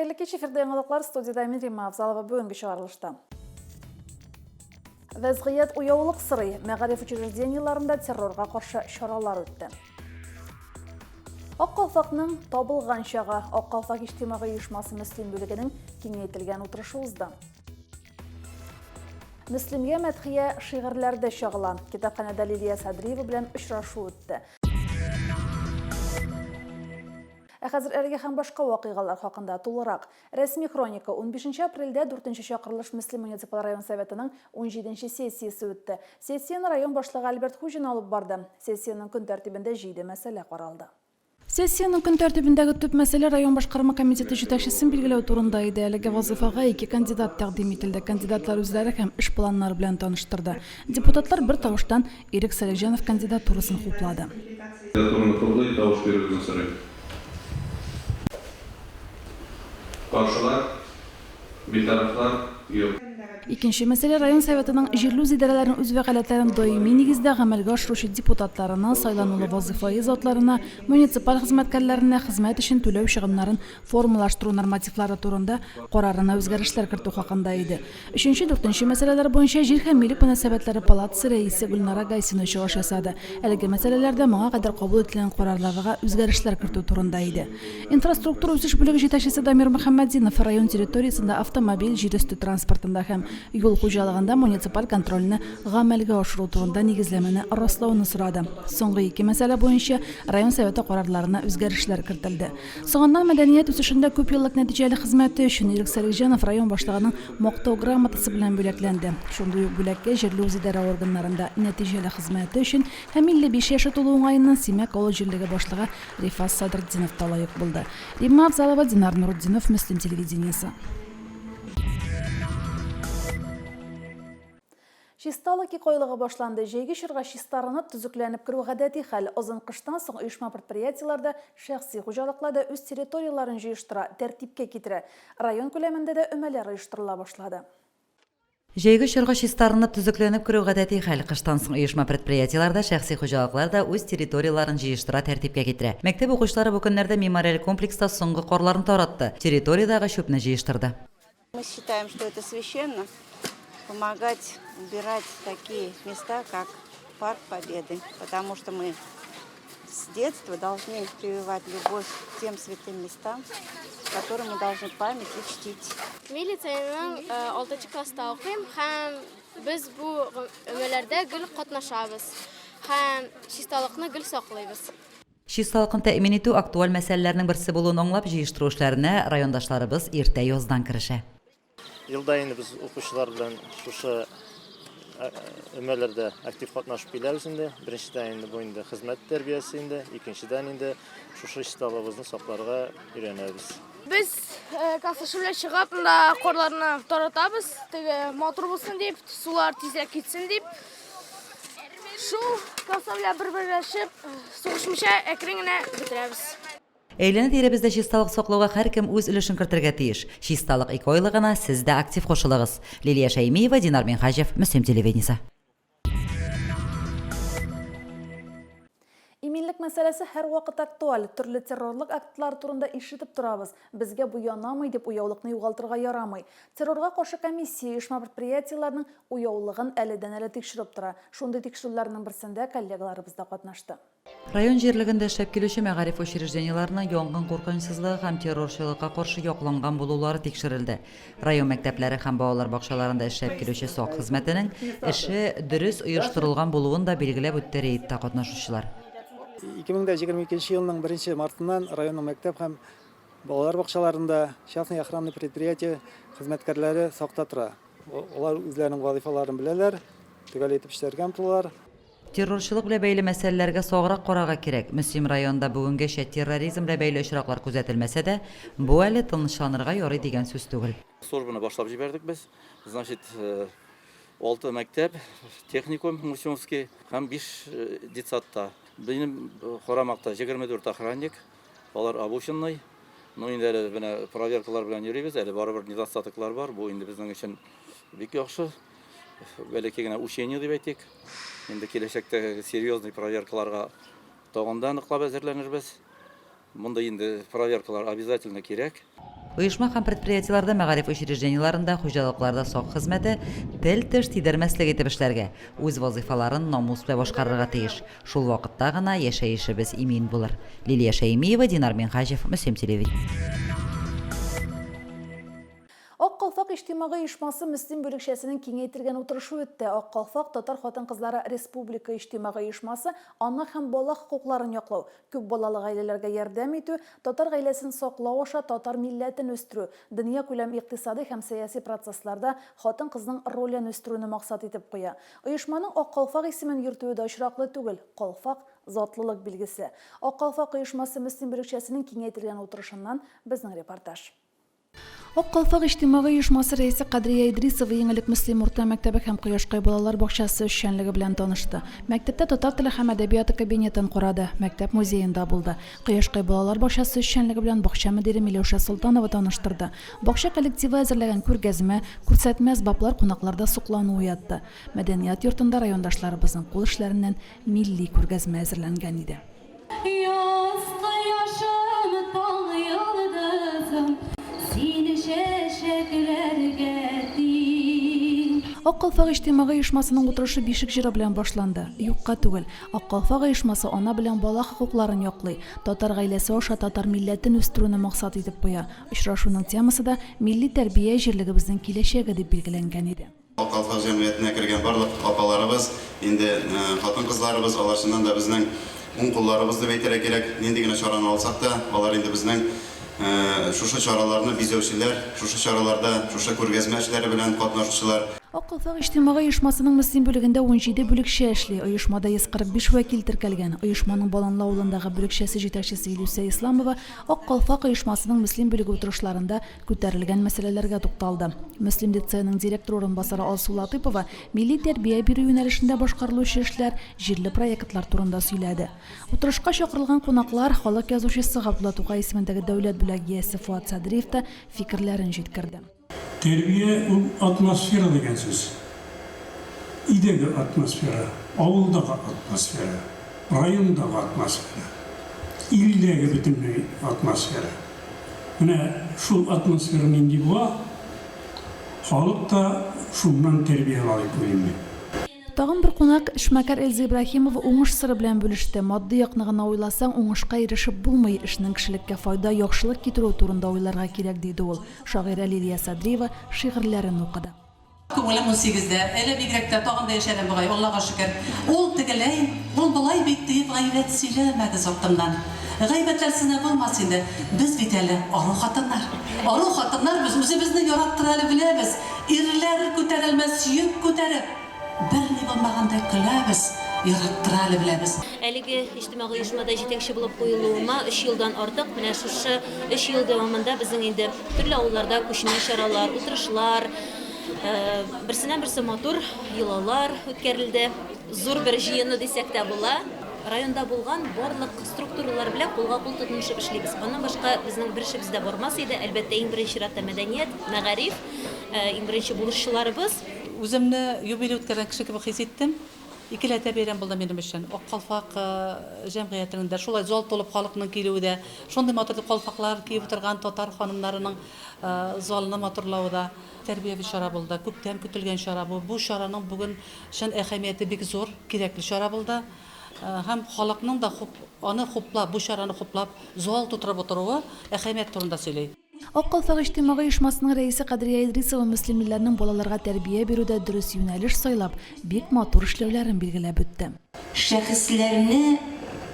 Хәерле кич, эфирда яңалыклар, студиядә мин Римма Авзалова бүгенге чыгарылышта. Вәзгыять уяулык сорый. Мәгариф учреждениеләрендә террорга каршы чаралар үтте. Ак калфакның табылган чагы. Ак калфак иҗтимагый оешмасы Мөслим бүлегенең киңәйтелгән утырышы узды. Мөслимгә мәдхия шигырьләрдә чагыла. Китапханәдә Лилия Садриева белән очрашу үтте. Ә хәзер әлеге һәм башка вакыйгалар хакында тулырак. Рәсми хроника 15 апрельдә 4 нче чакырылыш Мөслим муниципаль район Советының 17 нче сессиясе үтте. Сессияне район башлыгы Альберт Хуҗин алып барды. Сессиянең көн тәртибендә җиде мәсьәлә каралды. Сессиянең көн тәртибендәге төп мәсьәлә район башкарма комитеты җитәкчесен билгеләү турында иде. Әлеге вазыйфага ике кандидат тәкъдим ителде. Кандидатлар үзләре һәм эш планнары белән таныштырды. Депутатлар бер тавыштан Ирек Сәлихҗанов кандидатурасын хуплады. Кандидатураны хуплый, тавыш бирүегезне сорыйм. Каршылар? Битарафлар? Юк. Икенче мәсьәлә район Советының җирле үзидарәләрнең үз вәкаләтләрен даими нигездә гамәлгә ашыручы депутатларына, сайланулы вазыйфаи затларына, муниципаль хезмәткәрләренә хезмәт өчен түләү чыгымнарын формалаштыру нормативлары турында карарына үзгәрешләр кертү хакында иде. Өченче, дүртенче мәсьәләләр буенча Җир һәм милек мөнәсәбәтләре палатасы рәисе Гөлнара Гайсина чыгыш ясады. Әлеге мәсьәләләрдә моңа кадәр кабул ителгән карарларга үзгәрешләр кертү турында иде. Инфраструктура үсеш бүлеге җитәкчесе Дамир Мөхәммәтдинов район территориясендә автомобиль, җир өсте транспортында һәм юл хуҗалыгында муниципаль контрольне гамәлгә ашыру турында нигезләмәне раслауны сорады. Соңгы ике мәсьәлә буенча район Советы карарларына үзгәрешләр кертелде. Соңыннан мәдәният үсешендә күпьеллык нәтиҗәле хезмәте өчен Ирек Сәлихҗанов район башлыгының Мактау грамотасы белән бүләкләнде. Шундый ук бүләккә җирле үзидарә органнарында нәтиҗәле хезмәте өчен һәм 55 яше тулу уңаеннан Симәк авыл җирлеге башлыгы Рифас Садретдинов та лаек булды. Римма Авзалова, Динар Нурутдинов, Мөслим телевидениесе. Чисталык икайлыгы башланды. Җәйге чорга чистарынып, төзекләнеп керү гадәти хәл. Озын кыштан соң оешма-предприятиеләр дә, шәхси хуҗалыклар да үз территорияләрен җыештыра, тәртипкә китерә. Район күләмендә дә өмәләр оештырыла башлады. Җәйге чорга чистарынып, төзекләнеп керү гадәти хәл. Кыштан соң оешма-предприятиеләр дә, шәхси хуҗалыклар да үз территорияләрен җыештыра, тәртипкә китерә. Мәктәп укучылары бу көннәрдә мемориаль комплекста соңгы карларны таратты, территориядәге чүпне җыештырды. Мы считаем, что это священно, помогать убирать такие места, как Парк Победы, потому что мы с детства должны прививать любовь к тем святым местам, которые мы должны память и чтить. Мин лицейның алтынчы класста укыйм һәм без бу өмәләрдә гел катнашабыз һәм чисталыкны гел саклыйбыз. Чисталыкны тәэмин итү актуаль мәсьәләләрнең берсе булуын аңлап, җыештыру эшләренә райондашларыбыз иртә яздан керешә. Елда инде без укучылар белән шушы өмәләрдә актив катнашып киләбез инде. Беренчедән инде бу инде хезмәт тәрбиясе инде, икенчедән инде шушы чисталыгыбызны сакларга өйрәнәбез. Без классташым белән чыгып, монда карларны таратабыз, теге матур булсын дип, сулар тизрәк китсен дип. Шул класслар белән бер-берләшеп, сугышмыйча әкрен генә бетерәбез. Әйләнә-тирәбездә чисталык саклауга һәркем үз өлешен кертергә тиеш. Чисталык экоайлыгына сез дә актив кушылыгыз. Лилия Шәймиева, Динар Минһаҗев, Мөслим телевидениесе. Иминлек мәсьәләсе һәрвакыт актуаль. Төрле террорлык актлары турында ишетеп торабыз. Безгә бу янамый дип уяулыкны югалтырга ярамый. Террорга каршы комиссия оешма-предприятиеләрнең уяулыгын әледән-әле тикшереп тора. Шундый тикшерүләрнең берсендә коллегаларыбыз да катнашты. Район җирлегендә эшләп килүче мәгариф учреждениеләренең янгын куркынычсызлыгы һәм террорчылыкка каршы якланган булулары тикшерелде. Район мәктәпләре һәм балалар бакчаларында эшләп килүче сак хезмәтенең эше дөрес оештырылган булуын да билгеләп үтте рейдта катнашучылар. 2022 елның беренче мартыннан районның мәктәп һәм балалар бакчаларында частный охранный предприятие хезмәткәрләре сакта тора. Алар үзләренең вазыйфаларын беләләр, төгәл итеп эшләргә омтылалар. Террорчылык белән бәйле мәсьәләләргә саграк карарга кирәк. Мөслим районында бүгенгәчә терроризм белән бәйле очраклар күзәтелмәсә дә, бу әле тынычланырга ярый дигән сүз түгел. Службаны башлап җибәрдек без. Значит, алты мәктәп, техникум Мусёнский һәм биш детсадта. Минем карамакта 24 охранник, алар обученный. Ну, инде әле менә проверкалар белән йөрибез, әле барыбер недостатоклар бар. Бу инде безнең өчен бик яхшы. Бәләкәй генә учение дип әйтик. Инде киләчәктә серьезный проверкаларга тагын да ныклап әзерләнербез. Монда инде проверкалар обязательно кирәк. Оешма һәм предприятиеләрдә, мәгариф учреждениеләрендә, хуҗалыкларда сак хезмәте тел-теш тидермәслек итеп эшләргә, үз вазыйфаларын намус белән башкарырга тиеш. Шул вакытта гына яшәешебез имин булыр. Лилия Шәймиева, Динар Минһаҗев, Мөслим телевидениесе. Ак калфак иҗтимагый оешмасы Мөслим бүлекчәсенең киңәйтелгән утырышы үтте. Ак калфак татар хатын-кызлары республика иҗтимагый оешмасы ана һәм бала хокукларын яклау, күп балалы гаиләләргә ярдәм итү, татар гаиләсен саклау аша татар милләтен үстерү, дөньякүләм икътисадый һәм сәяси процессларда хатын-кызның ролен үстерүне максат итеп куя. Оешманың Ак калфак исемен йөртүе дә очраклы түгел. Калфак, затлылык билгесе. Ак калфак оешмасы Мөслим бүлекчәсенең киңәйтелгән утырышыннан безнең репортаж. Ак калфак иҗтимагый оешмасы рәисе Кадрия Идрисова иң элек Мөслим урта мәктәбе һәм Кояшкай балалар бакчасы эшчәнлеге белән танышты. Мәктәптә татар теле һәм әдәбияты кабинетын карады, мәктәп музеенда булды. Кояшкай балалар бакчасы эшчәнлеге белән бакча мөдире Миләүшә Солтанова таныштырды. Бакча коллективы әзерләгән күргәзмә, күрсәтмә әсбаплар кунакларда соклану уятты. Мәдәният йортында райондашларыбызның кул эшләреннән милли күргәзмә әзерләнгән иде. Яз кояшым, таң йолдызым, син чәчәкләргә тиң. Ак калфак иҗтимагый оешмасының утырышы бишек җыры белән башланды. Юкка түгел. Ак калфак оешмасы ана белән бала хокукларын яклый, татар гаиләсе аша татар милләтен үстерүне максат итеп куя. Очрашуның темасы да Милли тәрбия, җирлегебезнең киләчәге дип билгеләнгән иде. Ак калфак җәмгыятенә кергән барлык апаларыбыз, инде хатын-кызларыбыз, алар чыннан да безнең уң кулларыбыз дип әйтергә кирәк. Нинди генә чараны алсак та, алар инде безнең шушы чараларны бизәүчеләр, шушы чараларда, шушы күргәзмә эшләре белән катнашучылар. Ак калфак иҗтимагый оешмасының Мөслим бүлегендә 17 бүлекчә эшли. Оешмада 145 вәкил теркәлгән. Оешманың Баланлы авылындагы бүлекчәсе җитәкчесе Илүсә Исламова Ак калфак оешмасының Мөслим бүлеге утырышларында Күтәрелгән мәсьәләләргә тукталды. Мөслим лицееның директор урынбасары Алсу Латыйпова милли тәрбия бирү юнәлешендә башкарылучы эшләр, җирле проектлар турында сөйләде. Утырышка чакырылган кунаклар, халык язучысы Габдулла Тукай исемендәге дәүләт бүләге иясе Фоат Садриев та фикерләрен җиткерде. Тәрбия ул атмосфера дигән сүз. Өйдәге атмосфера, авылдагы атмосфера, райондагы атмосфера, илдәге бөтенләй атмосфера. Менә шул атмосфера нинди була, халык та шуннан тәрбия ала дип уйлыйм мин. Тагын бер кунак, эшмәкәр Эльза Ибраһимова уңыш сыры белән бүлеште. Матди якны гына уйласаң, уңышка ирешеп булмый, эшнең кешелеккә файда, яхшылык китерүе турында уйларга кирәк, диде ул. Шагыйрә Лилия Садриева шигырьләрен укыды. Күңелем унсигездә, әле бигрәк тә тагын да яшәрәм бугай, Аллага шөкер. Ул тегеләй, ул болай бит, диеп гайбәт сөйләмәгез артымнан. Гайбәтләр сездән булмас инде. Без бит әле ару хатыннар. Ару хатыннар без, үзебезне яраттыра әле беләбез. Ирләр күтәрелмәс йөк күтәреп, берни булмагандай көләбез, яраттыра әле беләбез. Әлеге иҗтимагый оешмада җитәкче булып куелуыма өч елдан артык. Менә шушы өч ел дәвамында безнең инде төрле авылларда күчмә чаралар, утырышлар, берсеннән-берсе матур йолалар үткәрелде. Зур бер җыены дисәк тә була. Районда булган барлык структуралар белән кулга-кул тотынышып эшлибез. Аннан башка безнең бер эшебез дә бармас иде. Әлбәттә, иң беренче чиратта мәдәният, мәгариф, иң беренче булышчыларыбыз. Үземне юбилей үткәргән кеше кебек хис иттем. Икеләтә бәйрәм булды минем өчен. Ак калфак җәмгыятенең дә шулай зал тулып халыкның килүе дә, шундый матур итеп калфаклар киеп утырган татар ханымнарының залны матурлавы да тәрбияви чара булды. Күптән көтелгән чара бу. Бу чараның бүген чын әһәмияте бик зур, кирәкле чара булды. Һәм халыкның да хуп, аны хуплап, бу чараны хуплап, зал тутырып утыруы әһәмият турында сөйли. Ак калфак иҗтимагый оешмасының рәисе Кадрия Идрисова мөслимлеләрнең балаларга тәрбия бирүдә дөрес юнәлеш сайлап, бик матур эшләүләрен билгеләп үтте. Шәхесләрне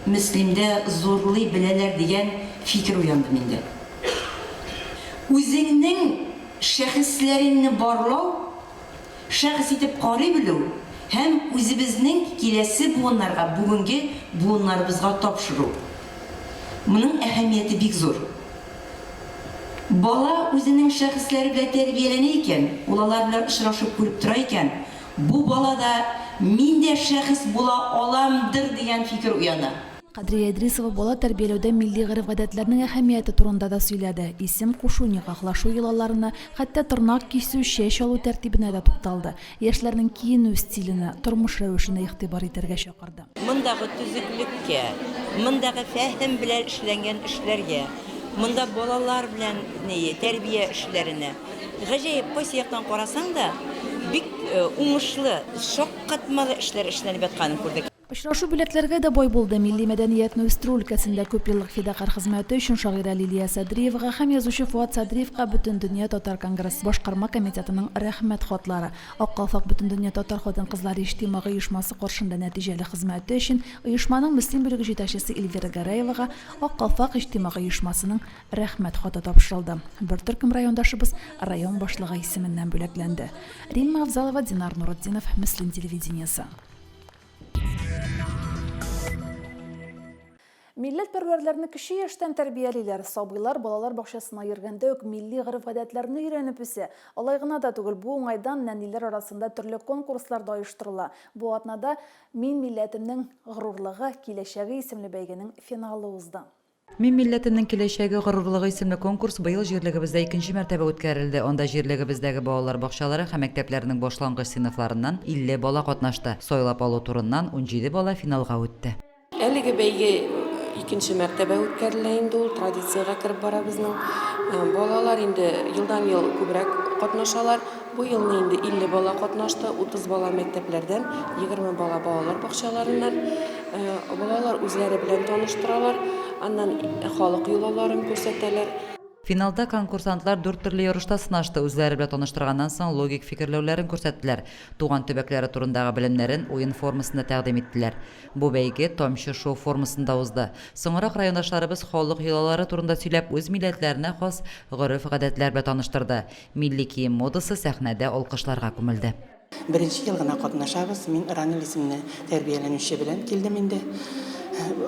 Мөслимдә зурлый беләләр дигән фикер уянды миндә. Үзеңнең шәхесләреңне барлау, шәхес итеп карый белү һәм үзебезнең киләсе буыннарга, бүгенге буыннарыбызга тапшыру. Моның әһәмияте бик зур. Бала үзенең шәхесләре белән тәрбияләнә икән, ул алар белән очрашып күреп тора икән, бу балада мин дә шәхес була аламдыр дигән фикер уяна. Кадрия Идрисова бала тәрбияләүдә милли гореф-гадәтләрнең әһәмияте турында да сөйләде, исем кушу, никахлашу йолаларына, хәтта тырнак кисү, чәч алу тәртибенә дә тукталды, яшьләрнең киенү стиленә, тормыш рәвешенә игътибар итәргә чакырды. Мондагы төзеклеккә, мондагы фәһем белән эшләнгән эшләргә. Монда балалар белән ни, тәрбия эшләренә. Гаҗәеп, кайсы яктан карасаң да, бик уңышлы, шаккатмалы эшләр эшләнеп ятканын күрдек. Очрашу бүләкләргә дә бай булды. Милли мәдәниятне үстерү өлкәсендә күпьеллык фидакарь хезмәте өчен шагыйрә Лилия Садриевага һәм язучы Фоат Садриевка Бөтендөнья татар конгрессы башкарма комитетының Рәхмәт хатлары, Ак калфак Бөтендөнья татар хатын-кызлары иҗтимагый оешмасы каршында нәтиҗәле хезмәте өчен оешманың Мөслим бүлеге җитәкчесе Эльвира Гәрәевага Ак калфак иҗтимагый оешмасының Рәхмәт хаты тапшырылды. Бер төркем райондашыбыз район башлыгы исеменнән бүләкләнде. Римма Авзалова, Динар Нуретдинов, Мөслим телевидениесе. Милләтпәрвәрләрне кече яшьтән тәрбиялиләр. Сабыйлар балалар бакчасына йөргәндә үк милли гореф-гадәтләрне өйрәнеп үсә. Алай гына да түгел, бу уңайдан нәниләр арасында төрле конкурслар да оештырыла. Бу атнада Мин милләтемнең горурлыгы, киләчәге исемле бәйгенең финалы узды. Мин милләтемнең киләчәге, горурлыгы исемле конкурс быел җирлегебездә икенче мәртәбә үткәрелде. Анда җирлегебездәге балалар бакчалары һәм мәктәпләрнең башлангыч сыйныфларыннан 50 бала катнашты. Сайлап алу турыннан 17 бала финалга үтте. Әлеге бәйге икенче мәртәбә үткәрелә инде ул, традициягә кереп бара безнең. Балалар инде елдан-ел күбрәк катнашалар. Бу елны инде 50 бала катнашты, 30 бала мәктәпләрдән, 20 бала балалар бакчаларыннан. Балалар үзләре белән таныштыралар, аннан халык йолаларын күрсәтәләр. Финалда конкурсантлар дүрт төрле ярышта сынашты, үзләре белән таныштырганнан соң логик фикерләүләрен күрсәттеләр, туган төбәкләре турындагы белемнәрен уен формасында тәкъдим иттеләр. Бу бәйге Тамчы-шоу формасында узды. Соңрак райондашларыбыз халык йолалары турында сөйләп, үз милләтләренә хас гореф-гадәтләр белән таныштырды. Милли кием модасы сәхнәдә алкышларга күмелде. Беренче ел гына катнашабыз. Мин Ранил исемле тәрбияләнүче белән килдем инде.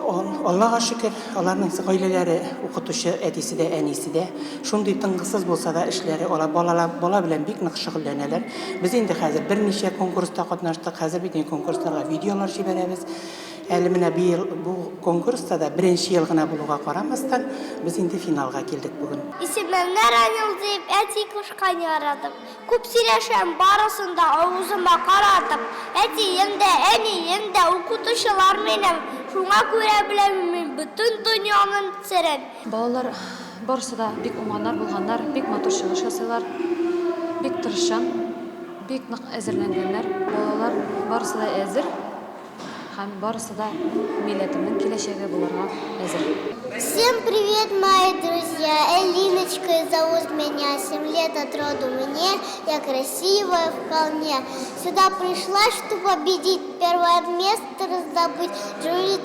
Аллага шөкер, аларның гаиләләре укытучы, әтисе дә, әнисе дә. Шундый тынгысыз булса да эшләре, алар балалар, бала белән бик нык шөгыльләнәләр. Без инде хәзер берничә конкурста катнаштык. Хәзер бит инде конкурсларга видеолар җибәрәбез. Әле менә быел бу конкурста да беренче ел гына булуга карамастан, без инде финалга килдек бүген. Исемемне Ранил дип әти кушкан яратып. Күп сөйләшәм, барысын да авызыма каратып. Әтием дә, әнием дә, укытучылар минем. Шуңа күрә беләм мин бөтен дөньяның серен. Балалар барысы да бик уңганнар, булганнар, бик матур чыгыш ясыйлар, бик тырышчан, бик нык әзерләнгәннәр. Балалар барысы да әзер. Һәм барысы да милләтемнең киләчәге булырга әзер. Всем привет, мои друзья! Элиночкой зовут меня, 7 лет от роду мне, я красивая вполне. Сюда пришла, чтобы победить, первое место раздобыть. Жюри,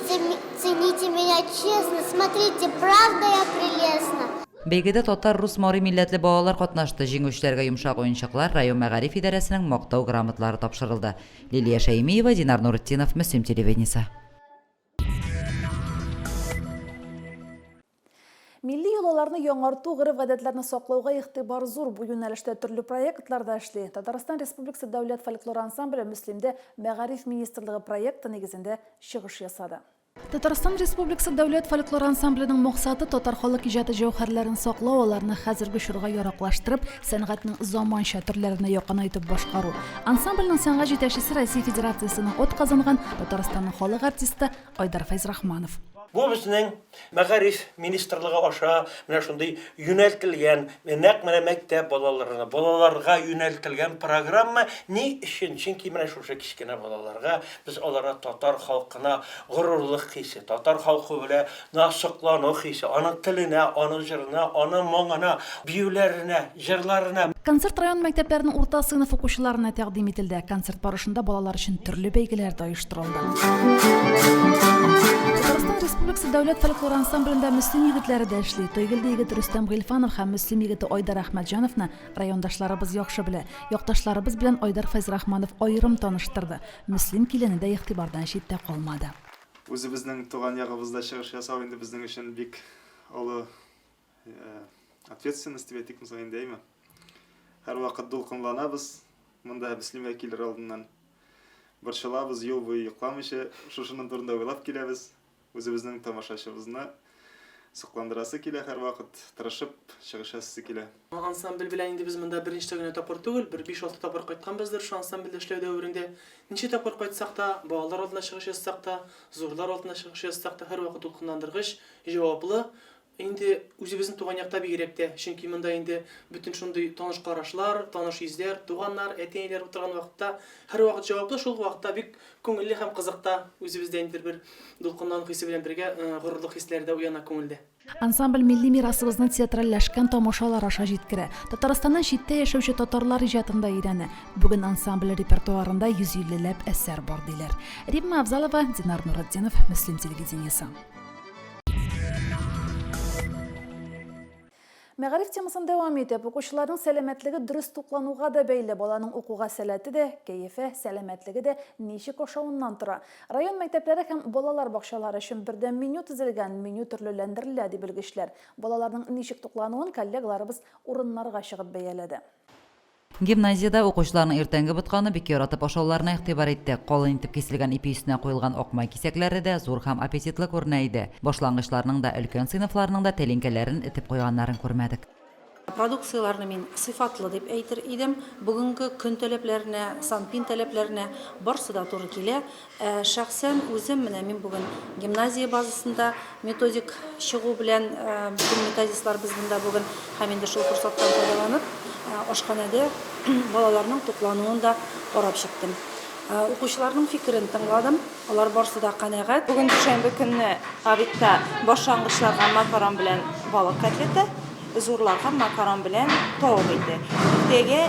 цените меня честно, смотрите, правда я прелестна. Бәйгедә татар, рус, мари милләтле балалар катнашты. Җиңүчеләргә йомшак уенчыклар, район мәгариф идарәсенең Мактау грамоталары тапшырылды. Лилия Шәймиева, Динар Нуретдинов, Мөслим телевидениесе. Милли йолаларны яңарту, гореф-гадәтләрне саклауга игътибар зур. Бу юнәлештә төрле проектлар да эшли. Татарстан Республикасы дәүләт фольклор ансамбле Мөслимдә Мәгариф министрлыгы проекты нигезендә чыгыш ясады. Татарстан Республикасы дәүләт фольклор ансамбленең максаты, татар халык иҗаты җәүһәрләрен саклау, аларны хәзерге чорга яраклаштырып, сәнгатьнең заманча төрләренә якынайтып башкару. Ансамбльнең сәнгать җитәкчесе Россия Федерациясенең атказанган Татарстанның халык артисты Айдар Фәйзрахманов. Бу безнең Мәгариф министрлыгы аша менә шундый юнәлтелгән, нәкъ менә мәктәп балаларына, балаларга юнәлтелгән программа. Ни өчен? Чөнки менә шушы кечкенә балаларга без аларга татар халкына горурлык хисе, татар халкы белән соклану хисе, аның теленә, аның җырына, аның моңына, биюләренә, җырларына. Концерт район мәктәпләренең урта сыйныф укучыларына тәкъдим ителде. Концерт барышында балалар өчен төрле бәйгеләр дә оештырылды. Татарстан Республикасы дәүләт фольклор ансамблендә Мөслим егетләре дә эшли. Тойгелде егете Рөстәм Гыйльфанов һәм Мөслим егете Айдар Әхмәтҗановны райондашларыбыз яхшы белә. Якташларыбыз белән Айдар Фәйзрахманов аерым таныштырды. Мөслим килене дә игътибардан читтә калмады. Үзебезнең туган ягыбызда чыгыш ясау инде безнең өчен бик олы ответственность дип әйтикме соң инде, әйме? Һәрвакыт дулкынланабыз монда Мөслимгә килер алдыннан. Борчылабыз, юл буе йокламыйча шушының турында уйлап киләбез. Үзебезнең тамашачыбызны сокландырасы килә һәрвакыт, тырышып чыгыш ясыйсы килә. Ансамбль белән инде без монда беренче генә тапкыр түгел, бер биш-алты тапкыр кайтканбыздыр шушы ансамбльдә эшләү дәверендә. Ничә тапкыр кайтсак та, балалар алдына чыгыш ясасак та, зурлар алдына чыгыш ясасак та, һәрвакыт дулкынландыргыч, җаваплы. Инде үзебезнең туган якта бигрәк тә, чөнки монда инде бөтен шундый таныш карашлар, таныш йөзләр, туганнар, әти-әниләр утырган вакытта һәрвакыт җаваплы, шул ук вакытта бик күңелле һәм кызык та, үзебездә ниндидер бер дулкынлану хисе белән бергә горурлык хисләре дә уяна күңелдә. Ансамбль милли мирасыбызны театральләшкән тамашалар аша җиткерә. Татарстаннан читтә яшәүче татарлар иҗатын да өйрәнә. Бүген ансамбль репертуарында 150 ләп әсәр бар, диләр. Римма Авзалова, Динар Нуретдинов, Мөслим телевидениесе. Мәгариф темасын дәвам итеп, укучыларның сәламәтлеге дөрес туклануга да бәйле. Баланың укуга сәләте дә, кәефе, сәламәтлеге дә ничек ашавыннан тора. Район мәктәпләре һәм балалар бакчалары өчен бердәм меню төзелгән, меню төрлеләндерелә, ди белгечләр. Балаларның ничек туклануын коллегаларыбыз урыннарга чыгып бәяләде. Гимназиядә укучыларның иртәнге ботканы бик яратып ашауларына игътибар иттек. Калын итеп киселгән ипи өстенә куелган ак май кисәкләре дә зур һәм аппетитлы күренә иде. Башлангычларның да, өлкән сыйныфларның да тәлинкәләрен этеп куйганнарын күрмәдек. Продукцияләрне мин сыйфатлы дип әйтер идем. Бүгенге көн таләпләренә, СанПин таләпләренә барсы да туры килә. Ә шәхсән үзем, менә мин бүген гимназия базасында методик чыгу белән, бөтен методистлар без монда бүген һәм инде шул форсаттан файдаланып, ашханәдә балаларның туклануын да карап чыктым. Укучыларның фикерен тыңладым, алар барсы да канәгать. Бүген дүшәмбе көнне обедта башлангычларга макарон белән балык котлеты, зурларга макарон белән тавык ите. Иртәгә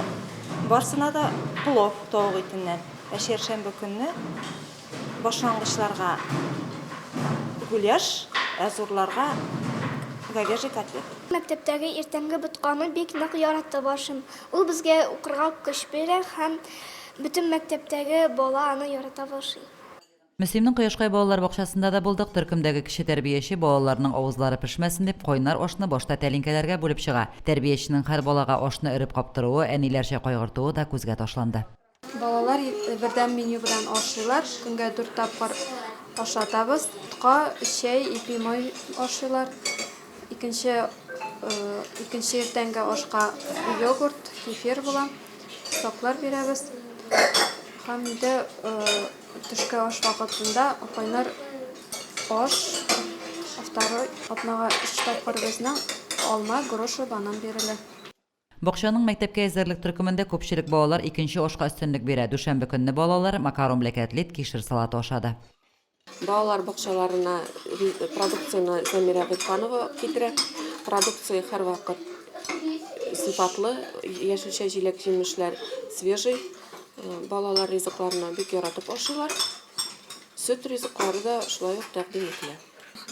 барсына да плов тавык итеннән. Ә чәршәмбе көнне башлангычларга гуляш, ә зурларга говяжий котлет. Мәктәптәге иртәнге ботканы бик нык яратып ашыйм. Ул безгә укырга көч бирә һәм бөтен мәктәптәге бала аны ярата башлый. Мөслимнең Кояшкай балалар бакчасында да булдык. Төркемдәге кече тәрбияче балаларның авызлары пешмәсен дип, кайнар ашны башта тәлинкәләргә бүлеп чыга. Тәрбияченең һәр балага ашны өреп каптыруы, әниләрчә кайгыртуы да күзгә ташланды. Балалар бердәм меню белән ашыйлар. Көнгә дүрт тапкыр ашатабыз. Ботка, чәй, ипи, май ашыйлар. Икенче икенче иртәнге ашка йогурт, кефир була. Соклар бирәбез. Һәм инде төшке аш вакытында кайнар аш, второй атнага өч тапкыр безнең алма, груша, банан бирелә. Бакчаның мәктәпкә әзерлек төркемендә күпчелек балалар икенче ашка өстенлек бирә. Дүшәмбе көнне балалар макарон белән кәтлит, кишер салаты ашады. Балалар бакчаларына продукцияне Зәмирә Гыйльфанова китерә. Продукция һәрвакыт сыйфатлы, яшелчә, җиләк-җимешләр свежий. Балалар ризыкларны бик яратып ашыйлар. Сөт ризыклары да шулай ук тәкъдим ителә.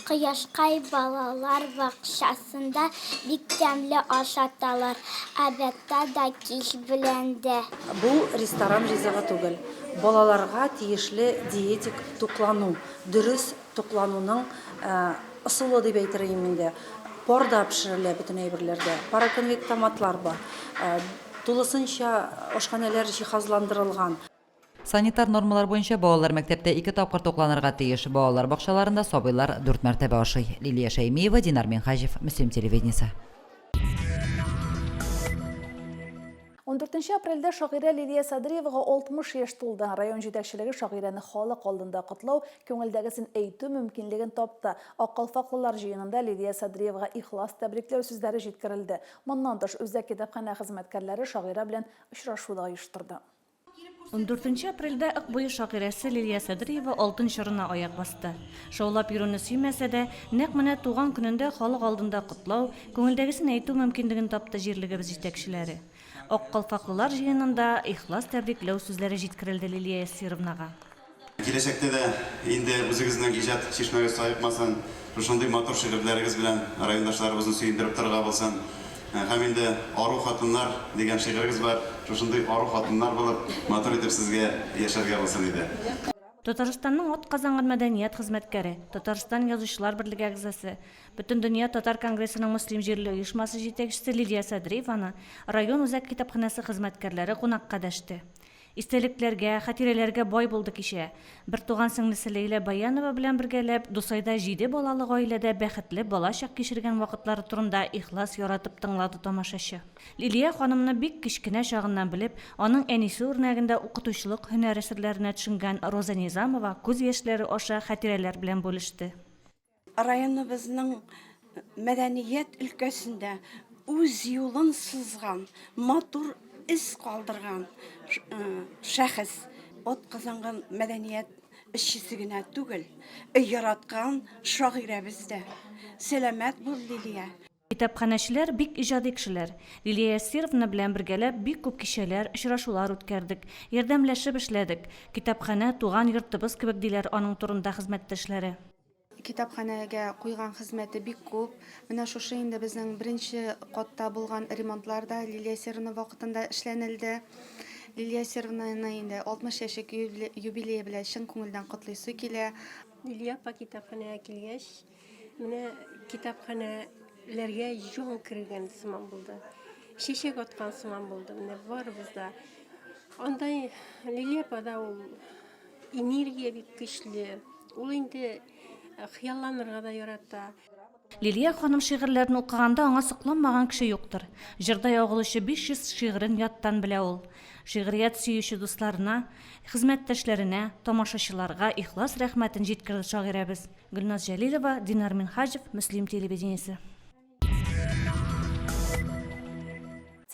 Кояшкай балалар бакчасында бик тәмле ашаталар, обедта да, кич белән дә. Бу ресторан ризыгы түгел, балаларга тиешле диетик туклану, дөрес туклануның ысулы дип әйтер идем инде. Парда пешерелә бөтен әйберләр дә, пароконвектоматлар бар, тулысынча ашханәләр җиһазландырылган. Санитар нормалар буенча балалар мәктәптә ике тапкыр тукланырга тиеш. Балалар бакчаларында сабыйлар дүрт мәртәбә ашый. Лилия Шәймиева, Динар Минһаҗев, Мөслим телевидениесе. Ундүртенче апрельдә шагыйрә Лилия Садриевага 60 яшь тулды. Район җитәкчелеге шагыйрәне халык алдында котлау, күңелдәгесен әйтү мөмкинлеген тапты. Аккалфаклылар җыенында Лилия Садриевага ихлас тәбрикләү сүзләре җиткерелде. Моннан тыш, үзәк китапханә хезмәткәрләре шагыйрә белән очрашу да оештырды. Ундүртенче апрельдә Ык буе шагыйрәсе Лилия Садриева алтын чорына аяк басты. Шаулап йөрүне сөймәсә дә, нәкъ менә туган көнендә халык алдында котлау, күңелдәгесен әйтү мөмкинлеген тапты җирлегебез җитәкчеләре. Ак калфаклылар җыенында ихлас тәбрикләү сүзләре җиткерелде Лилия Ясировнага. Киләчәктә дә инде үзегезнең иҗат чишмәгез саекмасын, шушындый матур шигырьләрегез белән райондашларыбызны сөендереп торырга булсын. Һәм инде Ару хатыннар дигән шигырегез бар, шушындый ару хатыннар булып, матур итеп сезгә яшәргә булсын иде. Татарстанның атказанган мәдәният хезмәткәре, Татарстан Язучылар берлеге әгъзасы, Бөтендөнья татар конгрессының Мөслим җирле оешмасы җитәкчесе Лилия Садриеваны район үзәк китапханәсе хезмәткәрләре кунакка дәште. Истәлекләргә, хатирәләргә бай булды кичә. Бертуган сеңлесе Ләйлә Баянова белән бергәләп, Дусайда җиде балалы гаиләдә бәхетле балачак кичергән вакытлары турында ихлас яратып тыңлады тамашачы. Лилия ханымны бик кечкенә чагыннан белеп, аның әнисе үрнәгендә укытучылык һөнәре серләренә төшенгән Роза Низамова күз яшьләре аша хатирәләр белән бүлеште. Районыбызның мәдәният өлкәсендә үз юлын сызган, матур эз калдырган шәхес, атказанган мәдәният эшчесе генә түгел, яраткан шагыйрәбез дә. Сәламәт бул, Лилия! Китапханәчеләр бик иҗади кешеләр. Лилия Ясировна белән бергәләп бик күп кичәләр, очрашулар үткәрдек, ярдәмләшеп эшләдек. Китапханә, туган йортыбыз кебек, диләр аның турында хезмәттәшләре. Китапханәгә куйган хезмәте бик күп. Менә шушы инде безнең беренче катта булган ремонтлар да Лилия Серовна вакытында эшләнелде. Лилия Серовнаны инде 60 яшьлек юбилее белән чын күңелдән котлыйсы килә. Лилия апа китапханәгә килгәч, менә китапханәләргә җан кергән сыман булды. Чәчәк аткан сыман булды. Менә барыбыз да. Анда Лилия апада ул энергия бик көчле. Ул инде хыялланырга да ярата. Лилия ханым шигырьләрен укыганда аңа сокланмаган кеше юктыр. Җырдай агылучы 500 шигырен яттан белә ул. Шигърият сөюче дусларына, хезмәттәшләренә, тамашачыларга ихлас рәхмәтен җиткерде шагыйрәбез. Гөлназ Җәлилова, Динар Минһаҗев, Мөслим телевидениесе.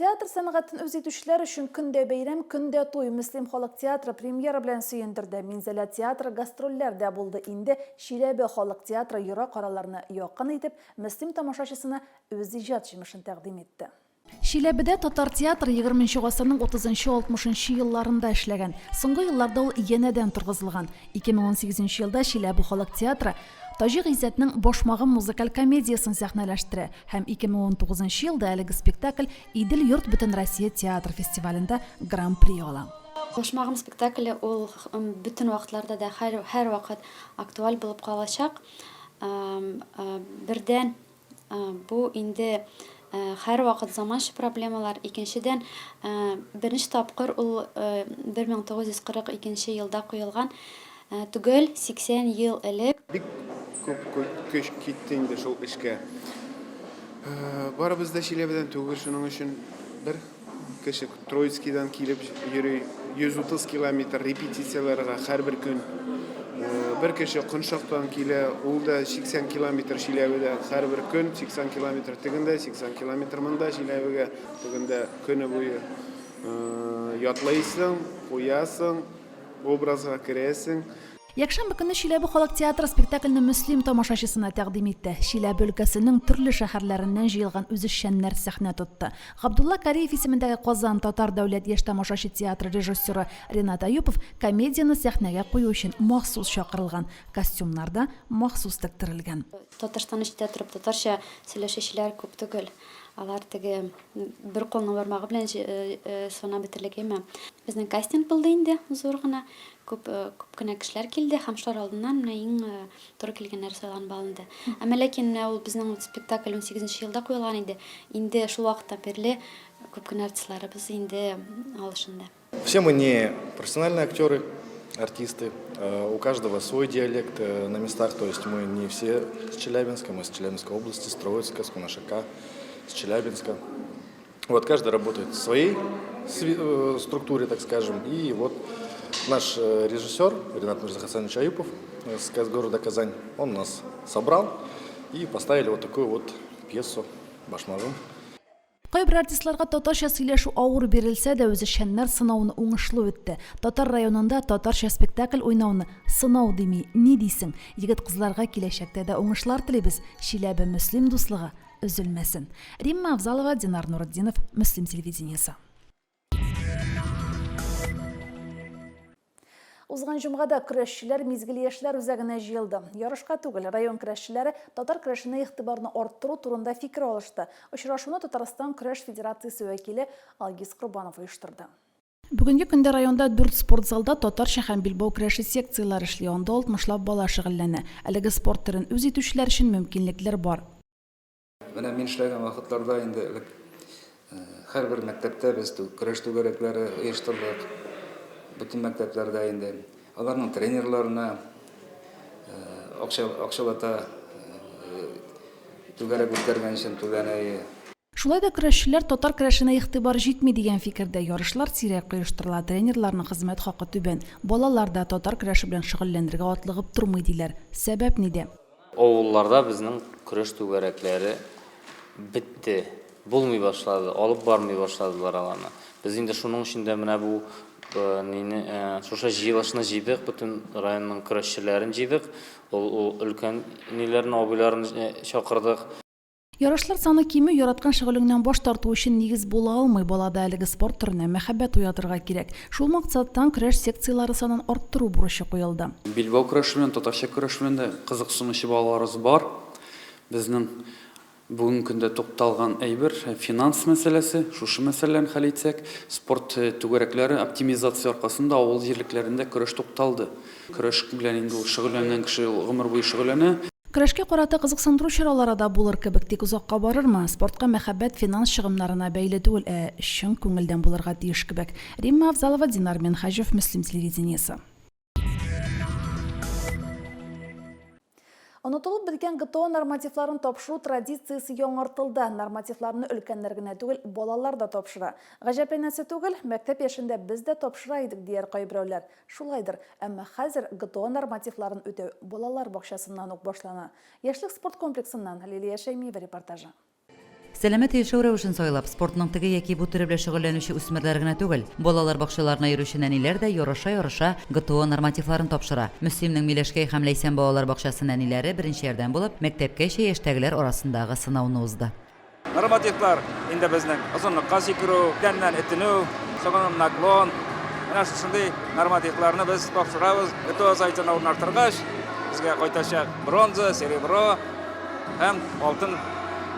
Театр сәнгатен үз итүчеләр өчен көн дә бәйрәм, көн дә туй. Мөслим халык театры премьера белән сөендерде. Минзәлә театры гастрольләрдә булды. Инде Чиләбе халык театры ерак араларны якын итеп, Мөслим тамашачысына үз иҗат җимешен тәкъдим итте. Чиләбедә татар театры егерменче гасырның утызынчы-алтмышынчы елларында эшләгән. Соңгы елларда ул янәдән торгызылган. 2018 нче елда Чиләбе халык театры Таҗи Гыйззәтнең Башмагым музыкаль комедиясен сәхнәләштерә һәм 2019 нчы елда әлеге спектакль Идел-йорт Бөтенроссия театр фестивалендә Гран-при ала. Башмагым спектакле ул бөтен вакытларда да һәрвакыт актуаль булып калачак. Бердән, Бу инде һәрвакыт заманча проблемалар. Икенчедән, беренче тапкыр ул 1942 нче елда куелган, төгәл 80 ел элек. Бик күп көч китте инде шул эшкә. Барыбыз да Чиләбедән түгел, шуның өчен бер Кеше Троицкийдан килеп йөри, 130 километр репетицияләргә һәрбер көн. Бер кеше Коншактан килә, ул да 80 километр Чиләбедә һәрбер көн, 80 километр тегендә, 80 километр монда Чиләбегә, тегендә көне буе ятлыйсың, куясың, образга керәсең. Якшәмбе көнне Чиләбе халык театры спектакльне Мөслим тамашачысына тәкъдим итте. Чиләбе өлкәсенең төрле шәһәрләреннән җыелган үзешчәннәр сәхнә тотты. Габдулла Кариев исемендәге Казан татар дәүләт яшь тамашачы театры режиссеры Ренат Аюпов комедияне сәхнәгә кую өчен махсус чакырылган, костюмнар да махсус тектерелгән. Татарстан эчендә торып татарча сөйләшүчеләр күп түгел. Алар теге бер кулның бармагы белән санап бетерлек әмма. Безнең кастинг булды инде зур гына. Күп, күп кенә кешеләр килде һәм шулар алдыннан менә иң туры килгәннәре сайланып алынды. Әмма ләкин менә ул безнең спектакль унсигезенче елда куелган иде. Инде шул вакыттан бирле күп кенә артистларыбыз инде алышынды. Все мы не профессиональные актеры, артисты. У каждого свой диалект на местах, то есть мы не все с Челябинска, мы с Челябинской области, с Троицка, с Кунашака, с Челябинска. Вот каждый работает в своей э, структуре, так скажем. И вот наш э, режиссер Ренат Мирзахасанович Аюпов э, с города Казань, он нас собрал и поставили вот такую вот пьесу «Башмагым». Кайбер артистларга татарча сөйләшү авыр бирелсә дә, үзешчәннәр сынауны уңышлы үтте. Татар районында татарча спектакль уйнауны сынау дими, ни дисең? Егет-кызларга киләчәктә дә уңышлар телибез. Чиләбе-Мөслим дуслыгы өзелмәсен. Римма Авзалова, Динар Нуретдинов, Мөслим телевидениесе. Узган җомгада көрәшчеләр Мизгел яшьләр үзәгенә җыелды. Ярышка түгел, район көрәшчеләре татар көрәшенә игътибарны арттыру турында фикер алышты. Очрашуны Татарстан көрәш федерациясе вәкиле Алгиз Корбанов оештырды. Бүгенге көндә районда дүрт спортзалда татарча һәм билбау көрәше секцияләре эшли, анда алтмышлап бала шөгыльләнә. Әлеге спорт төрен үз итүчеләр өчен мөмкинлекләр бар. Менә мин эшләгән вакытларда инде элек һәрбер мәктәптә без көрәш түгәрәкләре оештырдык. Бөтен мәктәпләрдә инде. Аларның тренерларына акча, акчалата түгәрәк үткәргән өчен түләнә. Шулай да көрәшчеләр татар көрәшенә игътибар җитми дигән фикердә. Ярышлар сирәк оештырыла, тренерларның хезмәт хакы түбән. Балалар да татар көрәше белән шөгыльләнергә атлыгып тормый, диләр. Сәбәп нидә? Авылларда безнең көрәш түгәрәкләре бетте, булмый башлады, алып бармый башладылар аларны. Без инде шуның өчен дә менә бу нине, шушы җыелышны җыйдык, бөтен районның көрәшчеләрен җыйдык, ул ул өлкән ниләрне, абыйларны чакырдык. Ярышлар саны кимү яраткан шөгылеңнән баш тарту өчен нигез була алмый, балада әлеге спорт төренә мәхәббәт уятырга кирәк. Шул максаттан көрәш секцияләре санын арттыру бурычы куелды. Билбау көрәше белән, татарча көрәш белән дә кызыксынучы балаларыбыз бар. Безнең бүгенге көндә тукталган әйбер, финанс мәсьәләсе. Шушы мәсьәләләрне хәл итсәк, спорт түгәрәкләре оптимизация аркасында авыл җирлекләрендә көрәш тукталды. Көрәш белән инде ул шөгыльләнгән кеше ул гомер буе шөгыльләнә. Көрәшкә карата кызыксындыру чаралары да булыр кебек, тик озакка барырмы? Спортка мәхәббәт финанс чыгымнарына бәйле түгел, ә чын күңелдән булырга тиеш кебек. Римма Авзалова, Динар Минһаҗев, Мөслим телевидениесе. Онытылып беткән ГТО нормативларын тапшыру традициясе яңартылды. Нормативларны өлкәннәр генә түгел, балалар да тапшыра. Гаҗәпләнәсе түгел, мәктәп яшендә без дә тапшыра идек, дияр кайберәүләр. Шулайдыр, әмма хәзер ГТО нормативларын үтәү балалар бакчасыннан ук башлана. Яшьлек спорт комплексыннан Лилия Шәймиева репортажы. Сәламәт яшәү рәвешен сайлап, спортның теге яки бу төре белән шөгыльләнүче үсмерләр генә түгел, балалар бакчаларына йөрүче нәниләр дә ярыша-ярыша ГТО нормативларын тапшыра. Мөслимнең Миләшкәй һәм Ләйсән балалар бакчасы нәниләре беренчеләрдән булып, мәктәпкәчә яшьтәгеләр арасындагы сынауны узды. Нормативлар инде безнең озынлыкка сикерү, идәннән этенү, соңыннан наклон. Менә шушындый нормативларны без тапшырабыз. ГТО сайтына урнаштыргач, безгә кайтачак бронза, серебро һәм алтын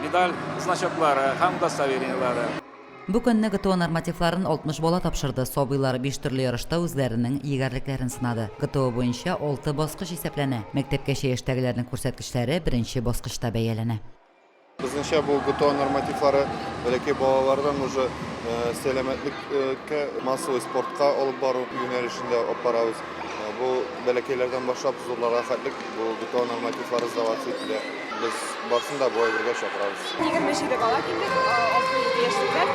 медаль значоклары һәм удостоверениеләре. Бу көнне ГТО нормативларын 60 бала тапшырды. Сабыйлар биш төрле ярышта үзләренең егәрлекләрен сынады. ГТО буенча алты баскыч исәпләнә. Мәктәпкәчә яшьтәгеләрнең күрсәткечләре беренче баскычта бәяләнә. Безнеңчә, бу ГТО нормативлары бәләкәй балалардан уже сәламәтлеккә, массовый спортка алып бару юнәлешендә алып барабыз. Бу бәләкәйләрдән башлап зурларга хәтлек бу ГТО нормативлары сдаваться ителә. Без барысын да бу әйбергә чакырабыз. 27 бала килдек, 6-7 яшьлекләр.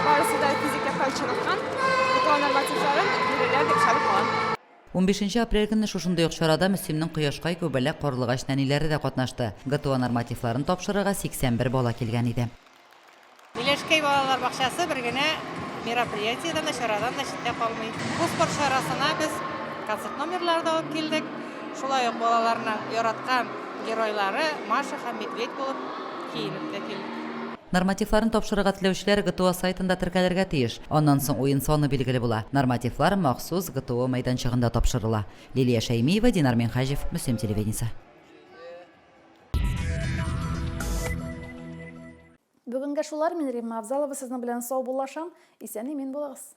Барысы да физик яктан чыныккан. ГТО нормативларын бирерләр дип ышанып калам. Унбишенче апрель көнне шушындый ук чарада Мөслимнең Кояшкай, Күбәләк, Карлыгач нәниләре дә катнашты. ГТО нормативларын тапшырырга 81 бала килгән иде. Миләшкәй балалар бакчасы бер генә мероприятиедән дә, чарадан да читтә калмый. Бу спорт чарасына без концерт номерлары да алып килдек. Шулай ук балаларның яраткан геройлары Маша һәм Медведь булып киенеп тә килдек. Нормативларын тапшырырга теләүчеләр ГТО сайтында теркәлергә тиеш. Аннан соң уен саны билгеле була. Нормативлар махсус ГТО мәйданчыгында тапшырыла. Лилия Шәймиева, Динар Минһаҗев, Мөслим телевидениесе. Бүгенгә шулар, мин Римма Авзалова сезнең белән саубуллашам. Исән-имин булыгыз.